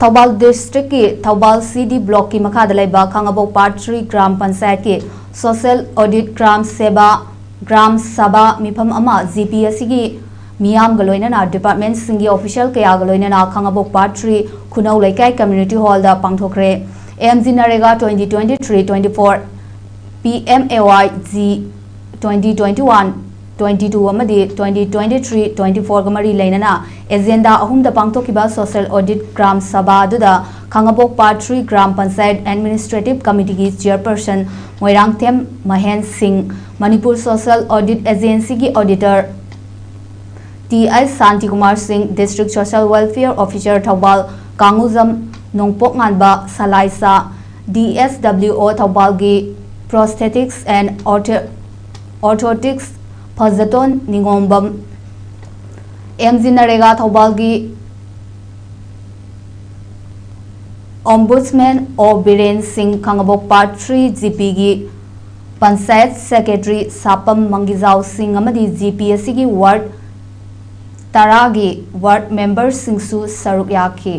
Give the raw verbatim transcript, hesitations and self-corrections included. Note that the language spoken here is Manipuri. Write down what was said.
ꯊꯧꯕꯥꯜ ꯗꯤꯁꯇ꯭ꯔꯤꯛꯀꯤ ꯊꯧꯕꯥꯜ ꯁꯤ ꯗꯤ ꯕ꯭ꯂꯣꯛꯀꯤ ꯃꯈꯥꯗ ꯂꯩꯕ ꯈꯥꯉꯕꯣꯛ ꯄꯥꯔꯠ ꯊ꯭ꯔꯤ ꯒ꯭ꯔꯥꯝ ꯄꯟꯆꯥꯌꯠꯀꯤ ꯁꯣꯁꯦꯜ ꯑꯣꯗꯤꯠ ꯒ꯭ꯔꯥꯝ ꯁꯦꯕꯥ, ꯒ꯭ꯔꯥꯝ ꯁꯚꯥ ꯃꯤꯐꯝ ꯑꯃ ꯖꯤ ꯄꯤ ꯑꯁꯤꯒꯤ ꯃꯤꯌꯥꯝꯒ ꯂꯣꯏꯅꯅ ꯗꯤꯄꯥꯔꯠꯃꯦꯟꯠꯁꯤꯡꯒꯤ ꯑꯣꯐꯤꯁꯤꯌꯦꯜ ꯀꯌꯥꯒ ꯂꯣꯏꯅꯅ ꯈꯥꯉꯕꯣꯛ ꯄꯥꯔꯠ ꯊ꯭ꯔꯤ ꯈꯨꯅꯧ ꯂꯩꯀꯥꯏ ꯀꯝꯃ꯭ꯌꯨꯅꯤꯇꯤ ꯍꯣꯜꯗ ꯄꯥꯡꯊꯣꯛꯈ꯭ꯔꯦ꯫ M G NREGA twenty twenty-three twenty-four, P M A Y G twenty twenty-one twenty-two ꯑꯃꯗꯤ twenty twenty-three twenty-fourꯒ ꯃꯔꯤ ꯂꯩꯅꯅ ꯑꯦꯖꯦꯟꯗꯥ ꯑꯍꯨꯝꯗ ꯄꯥꯡꯊꯣꯛꯈꯤꯕ ꯁꯣꯁꯦꯜ ꯑꯣꯗꯤꯠ ꯒ꯭ꯔꯥꯝ ꯁꯚꯥ ꯑꯗꯨꯗ ꯈꯥꯉꯕꯣꯛ part three gram panchayat administrative ꯀꯃꯤꯇꯤꯒꯤ chairperson Moirangthem Mahen Singh, Manipur social audit ꯑꯦꯖꯦꯟꯁꯤꯒꯤ auditor T H Shantikumar Singh, district social welfare officer Thoubal Kangujam Nongpok Nganba ꯁꯂꯥꯏꯁꯥ, ꯗꯤ ꯑꯦꯁ ꯗꯕ꯭ꯂꯤꯎ ꯑꯣ ꯊꯧꯕꯥꯜꯒꯤ Prosthetics and Ortho-, Orthotics ꯐꯖꯇꯣꯟ ꯅꯤꯉꯣꯝꯕꯝ, ꯑꯦꯝ ꯖꯤ ꯅꯔꯦꯒꯥ ꯊꯧꯕꯥꯜꯒꯤ ꯑꯣꯝꯕꯨꯗꯁꯃꯦꯟ ꯑꯣ ꯕꯤꯔꯦꯟ ꯁꯤꯡ, ꯈꯥꯉꯕꯣꯛ ꯄꯥꯔꯠ ꯊ꯭ꯔꯤ ꯖꯤ ꯄꯤꯒꯤ ꯄꯟꯆꯥꯌꯠ ꯁꯦꯀ꯭ꯔꯦꯇꯔꯤ ꯁꯥꯄꯝ ꯃꯪꯒꯤꯖꯥꯎ ꯁꯤꯡ ꯑꯃꯗꯤ ꯖꯤ ꯄꯤ ꯑꯁꯤꯒꯤ ꯋꯥꯔꯗ ꯇꯔꯥꯒꯤ ꯋꯥꯔꯗ ꯃꯦꯝꯕꯔꯁꯤꯡꯁꯨ ꯁꯔꯨꯛ ꯌꯥꯈꯤ꯫